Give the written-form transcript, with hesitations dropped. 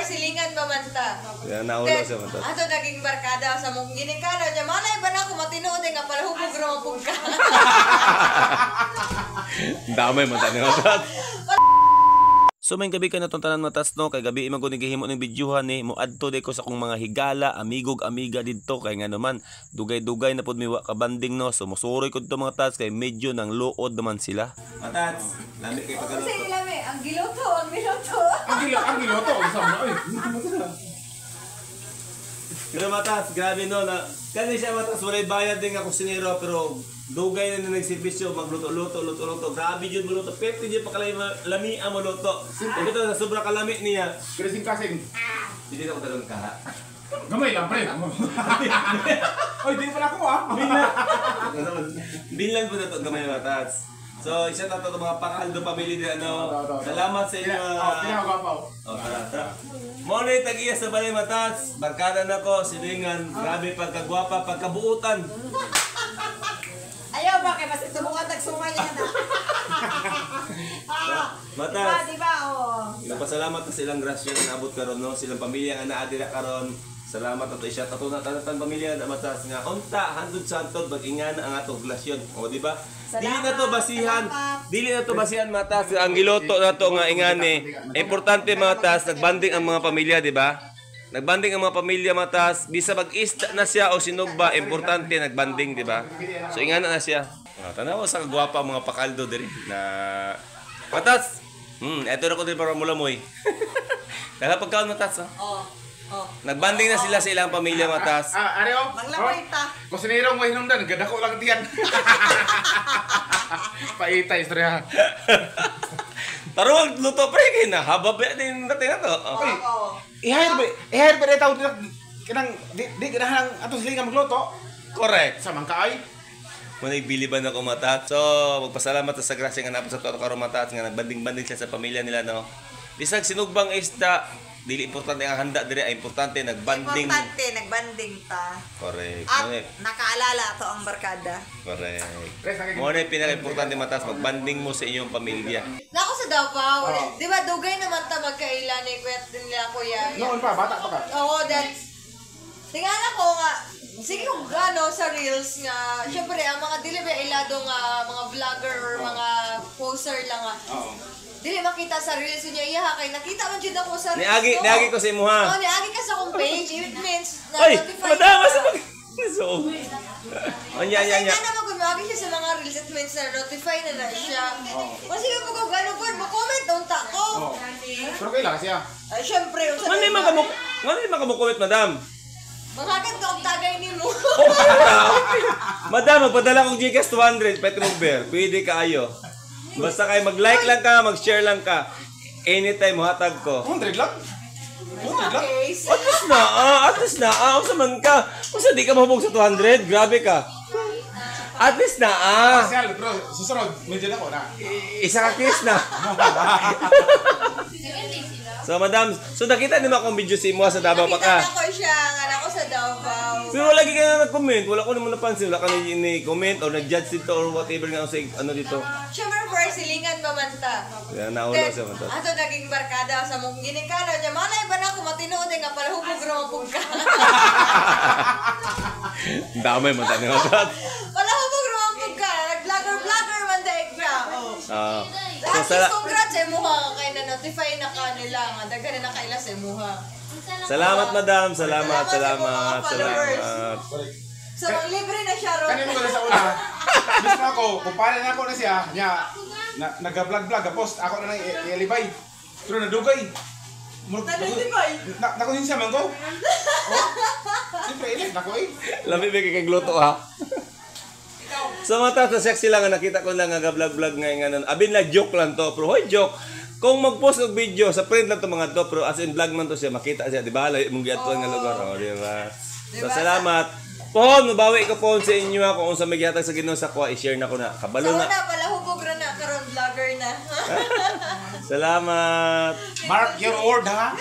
silingan ba man ta. Yan, naulo Then, siya matat. ato naging barkada sa mong ginikanan niya. Malay ba na ako matinuod nga palahubog ra man pug ka. Damay man tani matat. So may gabi ka na tong tanan matas no, kay gabi man gud gihimo ning videohan ni moadto day ko sa akong mga higala, amigog amiga didto kay nga naman dugay-dugay na pud mi wa ka banding no. So mosuroy ko dito mga tats kay medyo nang luod naman sila. Matats, lami kay Kasi ilami, ang giluto, ang giluto. Ang giloto, unsa man oy. Pero matas, grabe no na kani siya matas, walay bayad din nga kusinero pero dugay na na nagserbisyo magluto-luto, luto-luto. Grabe jud moluto. Pwede jud pa kalay lami ang moluto. Ito sa sobra kalami niya. Kasing kasing. Hindi na ko talon ka. Gamay lang pre. Oy, di pala ako ah. Binlan po na to gamay matas. So, isa ta to mga pakaldo pamilya din ano. Salamat sa inyo. Oh, pinakagwapo. Oh, tara, tara. Mo na yung tag-iya sa balay matas. Barkada na ko, silingan. Grabe pagkagwapa, pagkabuutan. Ayaw ba kay basta tumukan tagsumay niya na. Ah, Matas. Diba, diba? Oh. Nagpasalamat na silang grasya nga naabot karon no, silang pamilya nga naa dira karon. Salamat ato isya ato na tanan pamilya na matas nga unta handod sa hantod mag-ingana ang atong relasyon. O di ba? Dili na to basihan, dili na to basihan matas ang giluto na to nga ingani. Importante matas nagbanding ang mga pamilya, di ba? Nagbanding ang mga pamilya matas, bisa mag-isda na siya o sinugba, importante nagbanding, di ba? So ingana na siya. Ah, tanawa sa kagwapa ang mga pakaldo diri na matas. Eto na ko din para mulamoy. Dahil pagkaon matas, oh. Oh. Oh. Nagbanding na sila sa ilang pamilya matas. Ah, are oh. Maglapay ta. Kusinero mo hinungdan, gadako lang tiyan. Paita istorya. Tarong luto pre kay na habab din natin na to. Oh. Oy, Oo. I-hire ba tawo dito kanang di ganahan atong silingan magluto. Correct. Sa man kaay. Muna biliban ako mata. So, magpasalamat sa grasya nga napod sa ato karon mata nga nagbanding-banding sila sa pamilya nila no. Bisag sinugbang isda, dili importante ang handa dire, ay importante nagbanding. Importante, nagbanding ta. Correct. At Muna, nakaalala to ang barkada. correct. Res, Muna yung pinaka-importante matas, magbanding mo sa inyong pamilya. Nako sa Davao. Oo. Di ba dugay naman ta magkaila ni Kuya nila Kuya. Noon pa, bata pa ka. Oo, then tingnan ako nga sige kung gano sa reels nga syempre ang mga dili ba ilado nga mga vlogger or mga poster lang nga. Oo. Dili makita sa reels niya iya kay nakita man jud ako sa reels. Niagi, ko. niagi ko sa imuha. Oo, niagi ka sa akong page. It means na Ay, notify madama ka. sa pag So, anya, anya, Kasi anya. nga naman kung maagi siya sa mga reels, it means na notify na na siya. Kasi kung kung gano po, mo-comment unta ko. Oo. Pero kailan siya? Ay, syempre, unsa Ngano man kamo, ngano man kamo comment, madam? Manghagan ka og tagay nimo. Okay na, okay. Madam, magpadala kong Gcash 200, pwede mo bear. Pwede kaayo. Basta kay mag-like lang ka, mag-share lang ka. Anytime hatag ko. 200 lang. 200 lang. Okay. At least na, ah, at least na, ah, unsa man ka? Unsa di ka mahubog sa 200? Grabe ka. At least na, ah. Siya, pero susunod, medyo na ko na. Isa ka kiss na. So madam, so nakita ni mo akong video si Imo sa Davao pa Nakita ka. na ko siya, nga na ako sa Davao. Pero lagi ka na nag-comment, wala ko naman napansin, wala ka ni, ni comment or nag-judge dito or whatever nga sa ano dito. Syempre, first, silingan ba man ta. Kaya naulo Then, siya man to. ato naging barkada sa mong ginikanan niya. Malay ba na ako matinuod nga palahubog ra man pug ka. Damay man tani man. Palahubog ra man pug ka. Nag-vlogger vlogger man daig ka. Oh. Ah. So, So at least sala congrats sa imuha kay na notify na ka nila nga daghan na nakaila sa imuha. salamat madam, salamat, Salamat sa salamat, mga followers. salamat. Correct. So, mang libre na siya ron. Kanino ko na sa una. Mismo ako, kumpare na ako na siya, niya, na, nag-vlog-vlog, post, ako na lang i-alibay. Pero nadugay. Na-notify? Na, nakunin siya man ko. Oh. Siyempre, ilit, nako eh. Lami ba kay kagluto ha? So mata sa sexy lang nga nakita ko lang nga vlog-vlog nga nga nun. Abin la joke lang to, pero hoy joke. Kung mag-post og video sa friend lang to mga to, pero as in vlog man to siya, makita siya, di ba? Layo mong giadtuan nga lugar, oh, di ba? So Diba? salamat. Pohon, mabawi ko pohon sa inyo ha, kung unsa may gihatag sa Ginoo sa kuha, i-share na ko na. Kabalo Sa na. una, palahubog ra na karon vlogger na. Salamat. Mark your word ha.